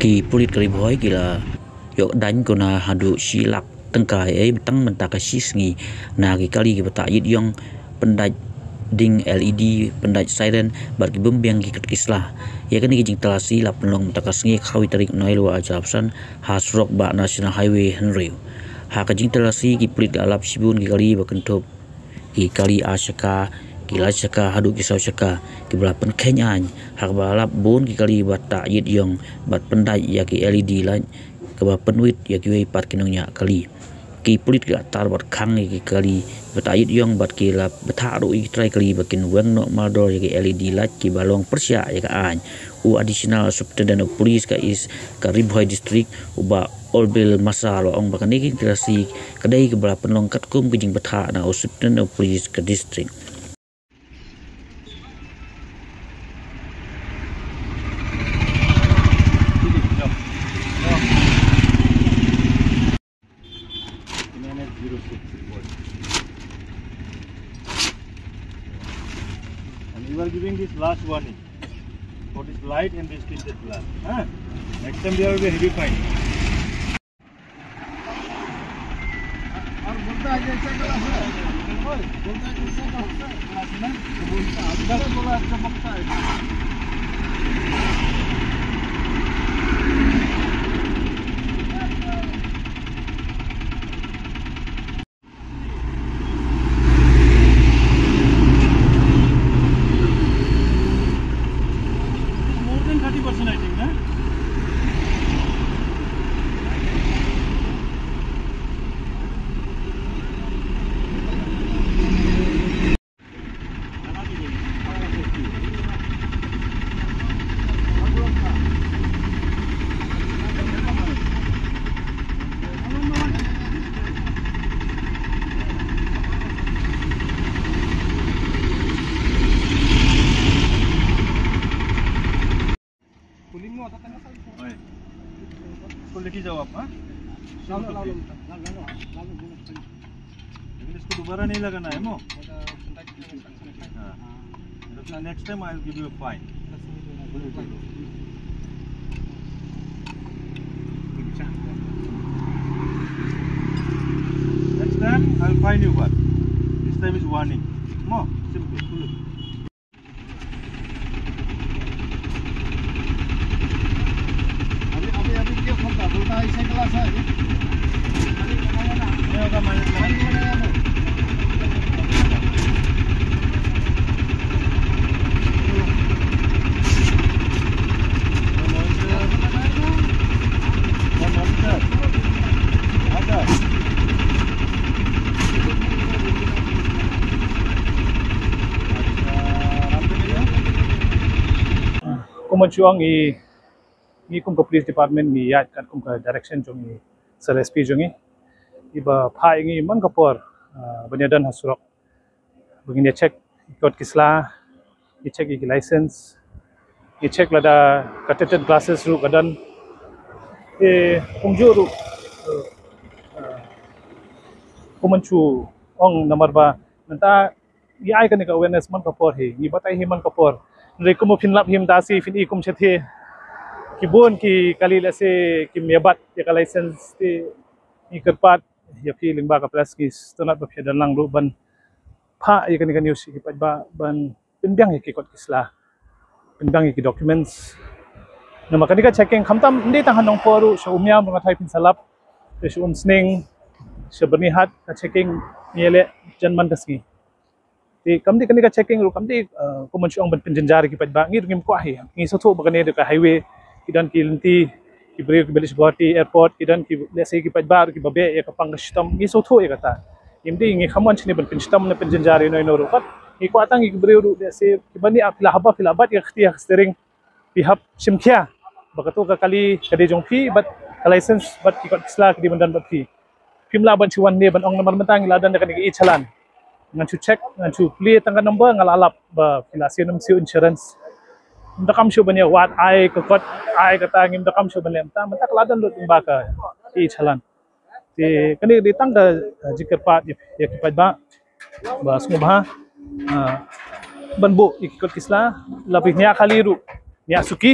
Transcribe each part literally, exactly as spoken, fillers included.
Ki pulit ka Ri Bhoi ki la ïoh daiñ kona haduh shi lak tyngka ei tang mynta ka shi sngi na ki kali kiba tah ïit ïong, pyndait ding L E D, pyndait siren bad ki bym biang ki kot ki sla. Ïa kane ka jingtalasi la pynlong mynta ka sngi khatwei tarik Naiwieng ar hajar arphew san ha surok ba National Highway hynriew. Ha ka jingtalasi ki pulit ki la lap shibun ki kali ba kynthup ki kali ar shaka, ki lai shaka haduh ki saw shaka kiba la pynkheiñ aiñ, ha kaba la lap bun ki kali ba tah ïit ïong bad pyndait ïa ki L E D light, kaba pynwit ïa kiwei pat ki nongñiah kali. Ki pulit ki la tar bad khang ïa ki kali ba tah ïit ïong bad ki la bthah ruh ïa ki trai kali ba kin weng noh mardor ïa ki L E D light kiba long pyrshah ïa ka aiñ. U Additional Superintendent of Police ka East, ka Ri Bhoi District, u Bah Olbil Massar, u la ong ba kane ka jingtalasi ka dei kaba la pynlong katkum ka jingbthah na u Superintendent of Police ka district. And you are giving this last warning for this light and this tinted glass. Huh? Next time there will be heavy fine. और बोलता है जैसा गला है, ओए, बोलता है जैसा गला है, बोलता है, बोला, चमकता है। More than thirty percent, I think, na? पुलिंग में होता था ना सर। ओए। इसको लेके जाओ आप, हाँ? लाओ, लाओ, लाओ, लाओ, लाओ, लाओ, लाओ। लेकिन इसको दोबारा नहीं लगाना है, मो? हाँ। Next time I will give you a fine. Next time I will fine you, but this time is warning. Mo, simple. अभी, अभी, अभी क्या होता? बोलता है, ऐसे क्लास है अभी। ये होगा, मैनेज करेंगे। Kum ban shu ong, ngi, ngi kum ka police department ngi ïaid katkum ka direction jong i Sir S P jong ngi. Iba phah ïa ngi man ka por, ah, ban ïadon ha surok. Ba ngin ïa check ïa ki kot ki sla, ïa check ïa ki license, ïa check lada ka tinted glasses ruh ka don. Eh, kumjuh ruh, eh, eh, kum ban shu ong namar ba mynta ngi ai kane ka awareness man ka por hi, ngi batai hi man ka por. Hynrei kum ba phin lap hi mynta shi phin i kum shatei. Ki bun ki kali lehse kim ïa bat ïa ka license te ngi kyrpad ïa phi lyngba ka press ngi sngewtynnat ba phi don lang ruh ban phah ïa kane ka news ïa ki paidbah ban pynbiang ïa ki kot ki sla, pynbiang ïa ki documents. Namar kane ka checking khamtam ym dei tang ha Nongpoh ruh, sha Umiam ruh nga tharai phin sa lap, sha Umsning, sha Byrnihat ka checking ngi ïaleh jan man ka sngi. Te kam dei kane ka checking ruh kam dei, eh, kum ban shu ong ban pynjynjar ïa ki paidbah, ngi ruh ngim kwah hi. Ngi sngewthuh ba kane dei ka highway, ki don ki lynti, ki briew kiba leit sha Guwahati airport, ki don ki lehse ki paidbah ruh kiba beh ïa ka pang ka shitom, ngi sngewthuh ïa kata. Ngim dei, ngi kham wan shane ban pynshitom ne pynjynjar ïano ïano ruh pat. Ngi kwah tang ïa ki briew ruh lehse kiba nia phi la haba phi la bat ïa ka kti ha ka steering, phi hap shim khia ba kato ka kali ka dei jong phi bad ka license bad ki kot ki sla ki dei ban don bad phi. Phim lah ban shu wan ne ban ong namar mynta ngi la don da kane ka e-challan. Ngan shu check, ngan shu plie tang ka number, nga la lap ba phi la siew ne ym siew insurance. Ngim da kam shuh ban ïa wad ai ka kot, ai kata, ngim da kam shuh ban leh mynta, mynta ka la don lut lyngba ka e-challan. Te kane ka dei tang ka, eh, jingkyrpad ïa, ïa ki paidbah ba sngewbha, eh, ban buh ïa ki kot ki sla, la phi nia kali ruh, nia suki.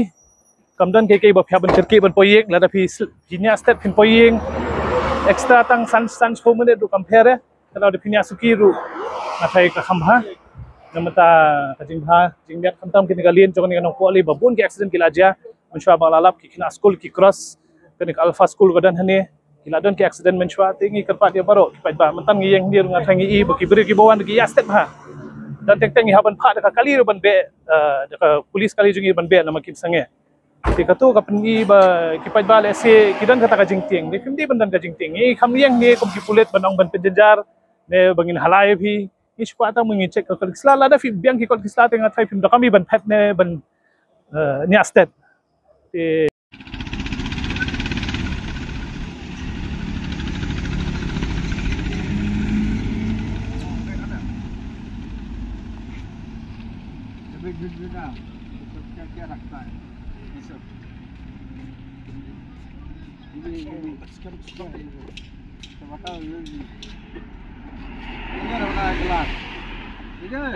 Kam don kiei kiei ba phi hap ban kyrkieh ban poi ïing, lada phi sl- phi niah stet phin poi ïing extra tang san san shiphew minit ruh kam pher eh. Ka daw da phi niah suki ruh nga tharai ka kham bha. Namar ta ka jingbha jingmiat khamtam kine ka lane jong kane ka Nongpoh Ri ba bun ki accident ki la jia. Mynshuwa ba nga la lap ki khynnah skul ki cross kane ka Alpha School ka don hangne. Ki la don ki accident mynshuwa te ngi kyrpad ïa baroh ki paidbah mynta ngi ïeng hangne ruh nga tharai ngi i ba ki briew kiba wan ki ïa stet bha. Don teng teng ngi hap ban phah da ka kali ruh ban beh, eh, da ka police kali jong ngi ban beh namar kin sangeh. Te kato ka pyni ba ki paidbah lehse ki don kata ka jingtieng. Te phim dei ban don ka jingtieng. Ngi kham ïeng ne kum ki pulit ban ong ban pynjynjar ne ba ngin halai phi. Ngi shu kwah tang ba ngin check ka kot ki sla, lada phi biang ki kot ki sla te nga tharai phim donkam ban phet ne ban, eh, niah stet. Te ये बताओ, ये भी। ये रहा ग्लास, ठीक है?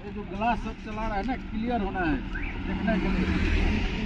ये जो ग्लास सब चला रहा है ना, क्लियर होना है, देखने के लिए।